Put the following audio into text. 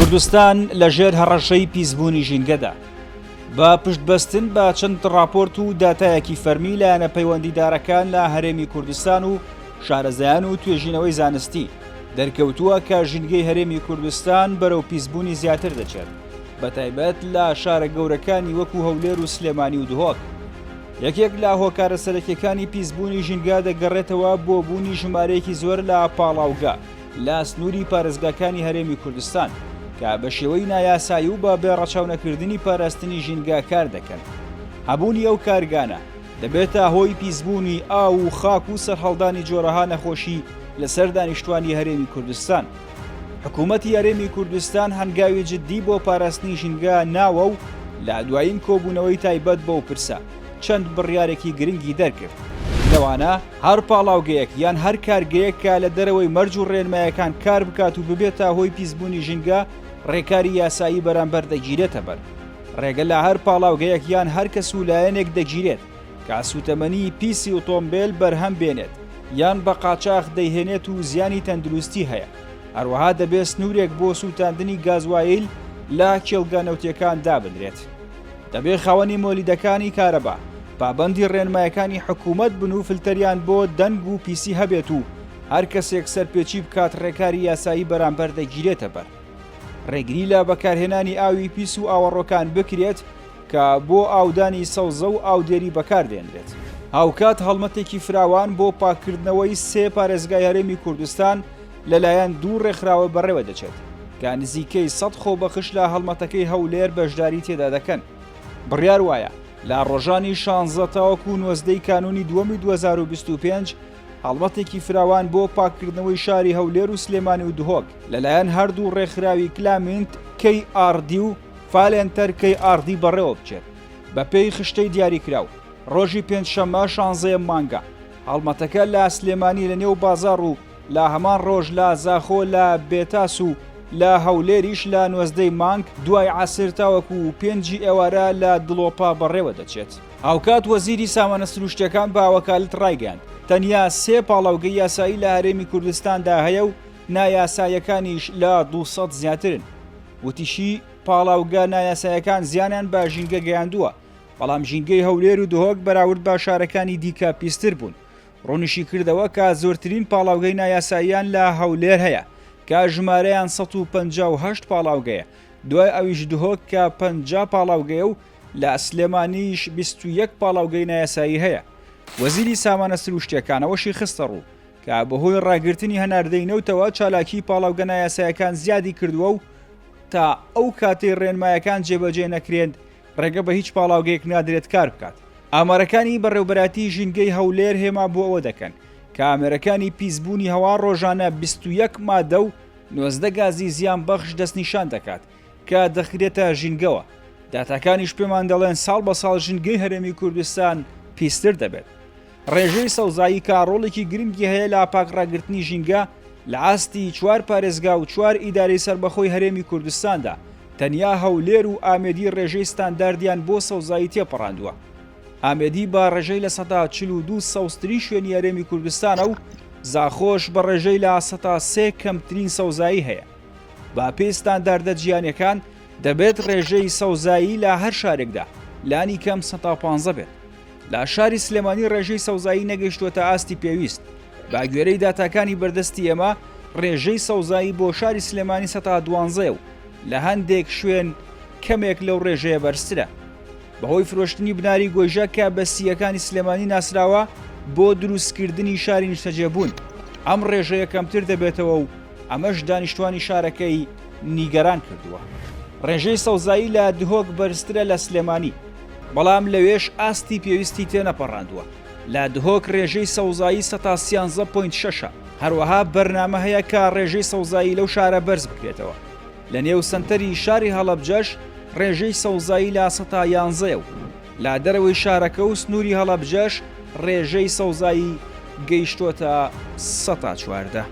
کوردستان لە ژێر هەڕەشەی پیسبوونی ژینگەدا. بە پشتبەستن بە چەند ڕاپۆرت و داتایەکی فەرمی لایەنە پەیوەندیدارەکان لە هەرێمی کوردستان و شارەزایان و توێژینەوەی زانستی، دەرکەوتووە کە ژینگەی هەرێمی کوردستان بەرەو پیسبوونی زیاتر دەچێت، بەتایبەت لە شارە گەورەکانی وەکو هەولێر و سلێمانی و دهۆک. یەکێک لە هۆکارە سەرەکیەکانی پیسبوونی ژینگە دەگەڕێتەوە بۆ بوونی ژمارەیەکی زۆر لە پاڵاوگە لە سنووری پارێزگاکانی هەرێمی کوردستان کە بە شێوەی نایاسایی و بە بێ ڕەچاونەکردنی پاراستنی ژینگە کار دەکەن. هەبوونی ئەو کارگانە دەبێتە هۆی پیسبوونی ئاو و خاک و سەرهەڵدانی جۆرەها نەخۆشی لەسەر دانیشتوانی هەرێمی کوردستان. حکوومەتی هەرێمی کوردستان هەنگاوی جددی بۆ پاراستنی ژینگە ناوە و لە دوایین کۆبوونەوەی تایبەت بەو پرسە چەند بڕیارێکی گرنگی دەرکرد، لەوانە، هەر پاڵاوگەیەک یان هەر کارگەیەک کە لە دەرەوەی مەرج و ڕێنمایەکان کار بکات و ببێتە هۆی پیسبوونی ژینگە، ڕێکاری یاسایی بەرامبەر دەگیرێتەبەر. ڕێگە لە هەر پاڵاوگەیەک یان هەر کەس و لایەنێک دەگیرێت کە سووتەمەنی پیسی ئۆتۆمبێل بەرهەم بێنێت یان بە قاچاخ دەیهێنێت و زیانی تەندروستی هەیە، هەروەها دەبێت سنوورێک بۆ سووتاندنی گازوایل لە کێڵگە نەوتییەکان دابنرێت. دەبێت خاوەنی مۆلیدەکانی کارەبا پابەندی ڕێنمایەکانی حکوومەت بن و فلتەریان بۆ دەنگ و پیسی هەبێت و هەر کەسێک سەرپێچی بکات ڕێکاری یاسایی بەرامبەر دەگیرێتەبەر. ڕێگری لە بەکارهێنانی ئاوی پیس و ئاوەڕۆکان بکرێت کە بۆ ئاودانی سەوزە و ئاودێری بەکاردێنرێت. هاوکات هەڵمەتێکی فراوان بۆ پاککردنەوەی سێ پارێزگای هەرێمی کوردستان لەلایەن دوو ڕێکخراوە بەڕێوەدەچێت کە نزیکەی سەد خۆبەخش لە هەڵمەتەکەی هەولێر بەشداری تێدا دەکەن. بڕیار وایە لە ڕۆژانی شانزە تاوەکو 19 ی کانوونی دووەمی 2025 هەڵمەتێکی فراوان بۆ پاککردنەوەی شاری هەولێر و سلێمانی و دهۆک لەلایەن هەردوو ڕێکخراوی کلامینت کەی ئاڕ دی و فالێنتەر کەی ئاڕ دی بەڕێوە بچێت. بەپێی خشتەی دیاریکراو، ڕۆژی پێنجشەممە شانزەیەم مانگە، هەڵمەتەکە لە سلێمانی لەنێو بازاڕ و لە هەمان ڕۆژ لە زاخۆ لە بێتاس و لە هەولێریش لە نۆزدەی مانگ دوای عەسر تاوەکو پێنجی ئێوارە لە دڵۆپا بەڕێوە دەچێت. هاوکات وەزیری سامانە سروشتییەکان بە وەکالەت ڕایگەیاند، تەنیا سێ پاڵاوگەی یاسایی لە هەرێمی کوردستاندا هەیە و نایاساییەکانیش لە 200 زیاترن. وتیشی، پاڵاوگە نایاسایەکان زیانیان بە ژینگە گەیاندووە، بەڵام ژینگەی هەولێر و دهۆک بەراورد بە شارەکانی دیکە پیستر بوون. ڕوونیشیکردەوە کە زۆرترین پاڵاوگەی نایاساییان لە هەولێر هەیە کە ژمارەیان 158 پاڵاوگەیە، دوای ئەویش دهۆک کە 50 پاڵاوگەیە و لە سلێمانیش 21 پاڵاوگەی نایاسایی هەیە. وەزیری سامانە سروشتییەکان ئەوەشی خستەڕوو کە بەهۆی ڕاگرتنی هەناردەی نەوتەوە چالاکیی پاڵاوگە نایاسایەکان زیادی کردووە و تا ئەو کاتەی ڕێنمایەکان جێبەجێ نەکرێن ڕێگە بە هیچ پاڵاوگەیەک نادرێت کار بکات. ئامارەکانی بەڕێوبەرایەتی ژینگەی هەولێر هێما بۆ ئەوە دەکەن کە ئامێرەکانی پیسبوونی هەوا ڕۆژانە 21 مادە و 19 گازی زیانبەخش دەستنیشان دەکات کە دەخرێتە ژینگەوە، داتاکانیش پێمان دەڵێن ساڵ بە ساڵ ژینگەی هەرێمی کوردستان پیستر دەبێت. ڕێژەی سەوزایی کە ڕۆڵێکی گرنگی هەیە لە پاکڕاگرتنی ژینگە لە ئاستی چوار پارێزگا و چوار ئیدارەی سەربەخۆی هەرێمی کوردستاندا، تەنیا هەولێر و ئامێدی ڕێژەی ستانداردیان بۆ سەوزایی تێپەڕاندووە. ئامێدی بە ڕێژەی 42% سەوزترین شوێنی هەرێمی کوردستانە و زاخۆش بە ڕێژەی 3% کەمترین سەوزایی هەیە. بە پێی ستانداردە جیهانیەکان دەبێت ڕێژەی سەوزایی لە هەر شارێکدا لانی کەم 15% بێت. لە شاری سلێمانی ڕێژەی سەوزایی نەگەیشتووەتە ئاستی پێویست. بە گوێرەی داتاکانی بەردەستی ئێمە ڕێژەی سەوزایی بۆ شاری سلێمانی سەتا دوانزەیە و لە هەندێک شوێن کەمێک لەو ڕێژەیە بەرزترە. بەهۆی فرۆشتنی بناری گۆیژە کە بە سییەکانی سلێمانی ناسراوە بۆ دروستکردنی شاری نیشتەجێبوون، ئەم ڕێژەیە کەمتر دەبێتەوە و ئەمەش دانیشتوانی شارەکەی نیگەران کردووە. ڕێژەی سەوزایی لە دهۆک بەرزترە لە سلێمانی، بەڵام لەوێش ئاستی پێویستی تێنەپەڕاندووە. لە دهۆک ڕێژەی سەوزایی سەتا سیانزە point شەشە، هەروەها بەرنامە هەیە کە ڕێژەی سەوزایی لەو شارە بەرز بکرێتەوە. لە نێو سەنتەری شاری هەڵەبجەش ڕێژەی سەوزایی لە سەتا یانزەیە و لە دەرەوەی شارەکە و سنووری هەڵەبجەش ڕێژەی سەوزایی گەیشتۆتە سەتا 14.